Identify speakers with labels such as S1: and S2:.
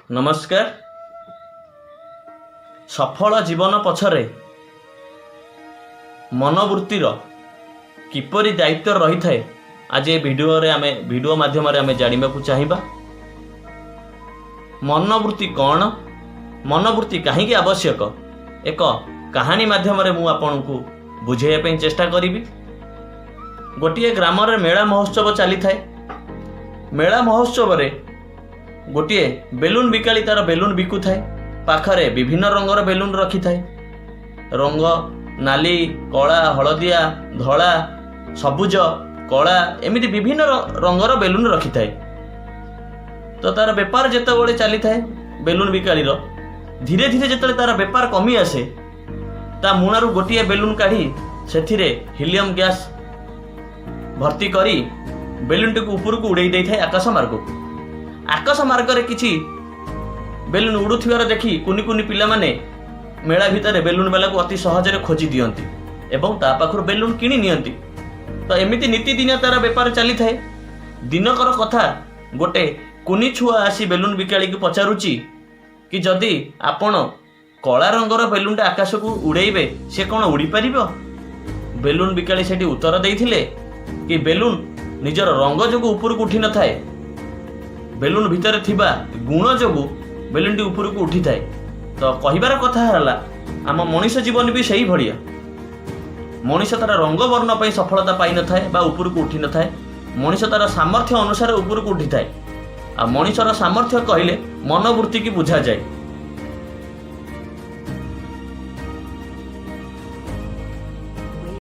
S1: ନମସ୍କାର। ସଫଳ ଜୀବନ ପଛରେ ମନୋବୃତ୍ତିର କିପରି ଦାୟିତ୍ୱ ରହିଥାଏ, ଆଜି ଏ ଭିଡ଼ିଓରେ ଆମେ ଭିଡ଼ିଓ ମାଧ୍ୟମରେ ଆମେ ଜାଣିବାକୁ ଚାହିଁବା। ମନୋବୃତ୍ତି କ'ଣ, ମନୋବୃତ୍ତି କାହିଁକି ଆବଶ୍ୟକ, ଏକ କାହାଣୀ ମାଧ୍ୟମରେ ମୁଁ ଆପଣଙ୍କୁ ବୁଝାଇବା ପାଇଁ ଚେଷ୍ଟା କରିବି। ଗୋଟିଏ ଗ୍ରାମରେ ମେଳା ମହୋତ୍ସବ ଚାଲିଥାଏ। ମେଳା ମହୋତ୍ସବରେ ଗୋଟିଏ ବେଲୁନ ବିକାଳି ତାର ବେଲୁନ ବିକୁଥାଏ। ପାଖରେ ବିଭିନ୍ନ ରଙ୍ଗର ବେଲୁନ ରଖିଥାଏ। ରଙ୍ଗ ନାଲି, କଳା, ହଳଦିଆ, ଧଳା, ସବୁଜ, କଳା, ଏମିତି ବିଭିନ୍ନ ରଙ୍ଗର ବେଲୁନ ରଖିଥାଏ। ତ ତାର ବେପାର ଯେତେବେଳେ ଚାଲିଥାଏ ବେଲୁନ ବିକାଳିର, ଧୀରେ ଧୀରେ ଯେତେବେଳେ ତାର ବେପାର କମି ଆସେ, ତା ମୁଣାରୁ ଗୋଟିଏ ବେଲୁନ କାଢ଼ି ସେଥିରେ ହିଲିୟମ ଗ୍ୟାସ୍ ଭର୍ତ୍ତି କରି ବେଲୁନଟିକୁ ଉପରକୁ ଉଡ଼େଇ ଦେଇଥାଏ ଆକାଶ ମାର୍ଗକୁ। ଆକାଶ ମାର୍ଗରେ କିଛି ବେଲୁନ ଉଡ଼ୁଥିବାର ଦେଖି କୁନି କୁନି ପିଲାମାନେ ମେଳା ଭିତରେ ବେଲୁନ ବାଲାକୁ ଅତି ସହଜରେ ଖୋଜି ଦିଅନ୍ତି ଏବଂ ତା ପାଖରୁ ବେଲୁନ କିଣି ନିଅନ୍ତି। ତ ଏମିତି ନିତିଦିନିଆ ତାର ବେପାର ଚାଲିଥାଏ। ଦିନକର କଥା, ଗୋଟେ କୁନି ଛୁଆ ଆସି ବେଲୁନ ବିକାଳିକୁ ପଚାରୁଛି କି ଯଦି ଆପଣ କଳା ରଙ୍ଗର ବେଲୁନଟା ଆକାଶକୁ ଉଡ଼େଇବେ, ସେ କ'ଣ ଉଡ଼ିପାରିବ? ବେଲୁନ ବିକାଳି ସେଠି ଉତ୍ତର ଦେଇଥିଲେ କି ବେଲୁନ ନିଜର ରଙ୍ଗ ଯୋଗୁଁ ଉପରକୁ ଉଠି ନଥାଏ, ବେଲୁନ ଭିତରେ ଥିବା ଗୁଣ ଯୋଗୁଁ ବେଲୁନଟି ଉପରକୁ ଉଠିଥାଏ। ତ କହିବାର କଥା ହେଲା, ଆମ ମଣିଷ ଜୀବନ ବି ସେଇଭଳିଆ। ମଣିଷ ତାର ରଙ୍ଗ ବର୍ଣ୍ଣ ପାଇଁ ସଫଳତା ପାଇନଥାଏ ବା ଉପରକୁ ଉଠିନଥାଏ। ମଣିଷ ତାର ସାମର୍ଥ୍ୟ ଅନୁସାରେ ଉପରକୁ ଉଠିଥାଏ। ଆଉ ମଣିଷର ସାମର୍ଥ୍ୟ କହିଲେ ମନୋବୃତ୍ତିକି ବୁଝାଯାଏ।